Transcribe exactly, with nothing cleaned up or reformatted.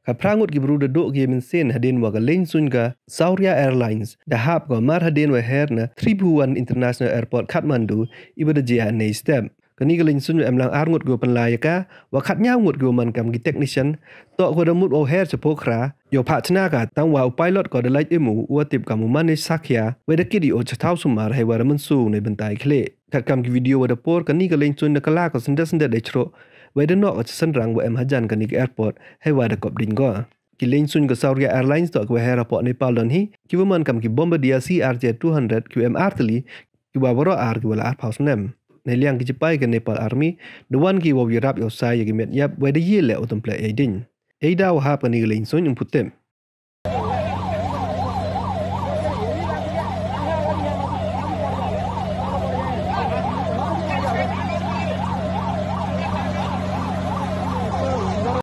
Ka phra ngut ki bru da dooh ki mynsiem hadien wa ka lieñsuiñ ka Saurya Airlines da hap ka mar hadien wa her na Tribhuvan International Airport Kathmandu, iwa da jia nei step. Kani ka lieñsuiñ wa em lang ar ngut ki wa pynlai ya ka, wa khatñiaw ngut ki wa man kam ki technician, toh ka da mut wa her cha Pokhara, yow phah chna ka, tang wa u pilot ka da lait em u wa tip kam u Manish Sakhya, wa da kit i o cha thaw sumar hei wa da mynsu nei bynta i khlieh. Kat kam ki video wa da por, kani ka lieñsuiñ da kylla ka syndet syndet da chroh, wa da noh ka cha synrang wa em hajan kani ka airport, hei wa da kop diñ ko. Ki lieñsuiñ ka Saurya Airlines toh ki wa her hapoh Nepal don hi, ki wa man kam ki Bombardier C R J two hundred, ki wa em ar tylli, ki wa waroh ar ki wa la ar phaw snem. Nei liang ki chipai ka Nepal Army, da wan ki wa yarap yow sai ya ki met yap, wa da ye leh u tympleh ya i diñ. Ei da wa hap kani ka lieñsuiñ ym pu tip.